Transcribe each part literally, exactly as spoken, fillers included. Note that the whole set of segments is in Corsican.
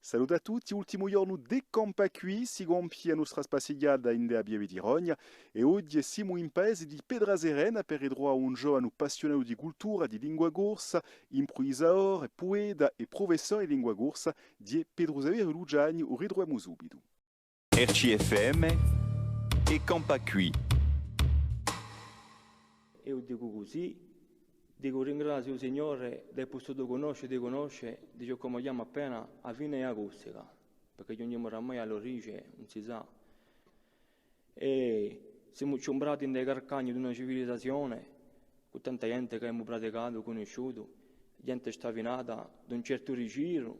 Salute à tutti, ultimu ghjornu di Campà quì, si compie a nostra spassighjata indè a pieve di Rogna è oghje simu in paese di Petraserena per ritruvà un ghjovanu appassiunatu di cultura, di lingua corsa, impruvisadore, pueta è prufessore di lingua corsa, ghjè Petru Saveriu Luciani, u ritruvemu subitu. R C F M è Campà quì. Eiu dicu cusì, dicu ringraziu u Signore d'avè pussutu cunnosce, di cunnosce, dicu, cum'è chjamu appena, a fine di a Corsica, perchè ghjunghjimu oramai à l'orice, ùn si sà. È simu ciumbrati in i carcagni d'una civilizazione, cù tanta ghjente chì avemu praticatu, cunnisciutu, ghjente stravinata d'un certu rigiru,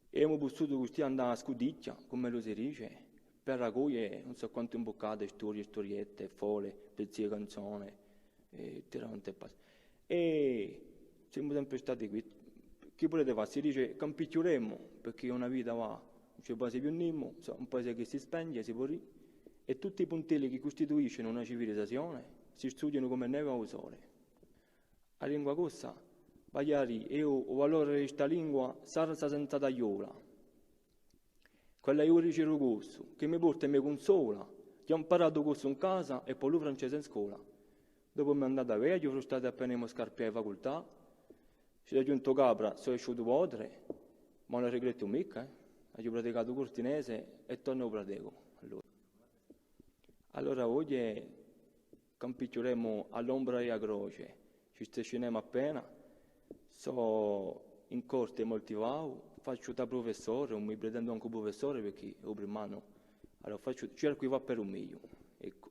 è avemu pussutu custì andà à scudichja, cum'ellu si dice, per raccoglie ùn sò quantu imbuccate, storie, storiette, fole, pezzi di canzone, è tirà avanti è passà. È simu sempre stati quì. Chì vulete fà? Si dice, campicciulemu, perchè una vita và, ùn ci hè guasi più nimu, insomma, un paese chì si spenghje, si pò dì, è tutti i puntelli chì custituiscenu una civilizazione si studianu cum'è neve à u sole. A lingua corsa, vale à dì, eiu u valore di sta lingua, sarsa senza tagliola. Quella di u rigiru corsu, chì mi porta è mi cunsola, aghju amparatu u corsu in casa è po u francese in scola. Dopu m'hè andata bè, aghju frustatu appena i mo scarpi à a facultà, ci sò ghjuntu Capra, sò esciutu potre, ma ùn rigrettu micca, eh. Aghju praticatu u curtinese è torna u pratecu, allora. Allora oghje campicciulemu à l'ombra di a croce, ci striscinemu appena, sò in corte è motivatu, facciu da prufessore, ùn mi pretendu ancu prufessore perchè hè u primu annu, allora facciu, cercu di fà per u megliu, eccu.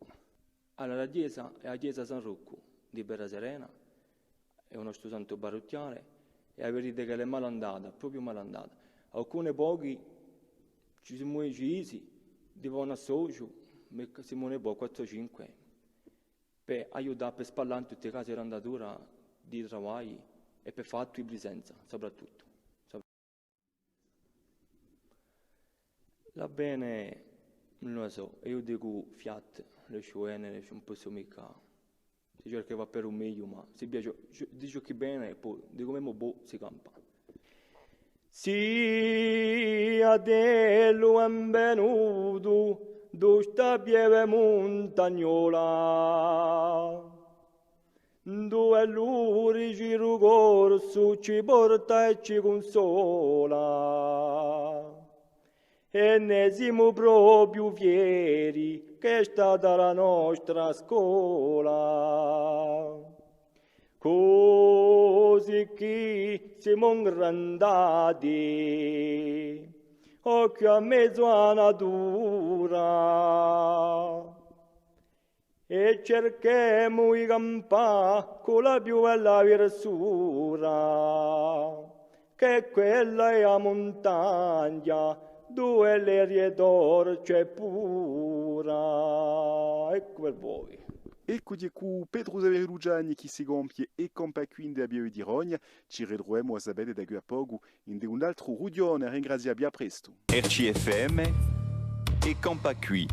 Allora a chjesa hè a chjesa San Roccu di Petraserena, hè u nostru santu parruchjale, è a vidite ch'ella hè malandata, propiu malandata. Alcuni pochi ci simu decisi di fà un associu, simu un pocu, quattru o cinque, per aiutà, per spallà in tutti i casi l'andatura di i travagli è per fà attu di prisenza, soprattuttu. L'avvene, ùn la sò, eiu dicu fiat, lasciu vene, ùn possu micca. Si cerca di fà per u megliu, ma si piace, dicu chì vene, è po dicu memu, bò, si campa. Siate lu benvenutu, di sta pieve muntagnola. Induve lu rigiru corsu ci porta è ci cunsola. È ne simu propiu fieri chì hè stata la nostra scola. Cusì chì simu ingrandati, o chjù à mezu à a natura. È circhemu di campà cù la più bella virsura, chì quella hè a muntagna, induve l'eria dolce è pura. Eccu per voi. Eccu, ghjè cù Petru Saveriu Luciani chì si compie È campà quì indè a pieve di Rogna. Ci ritruvemu, a sapete, da quì à pocu indè un altru rughjone, ringraziavvi, à prestu. R C F M, È campà quì.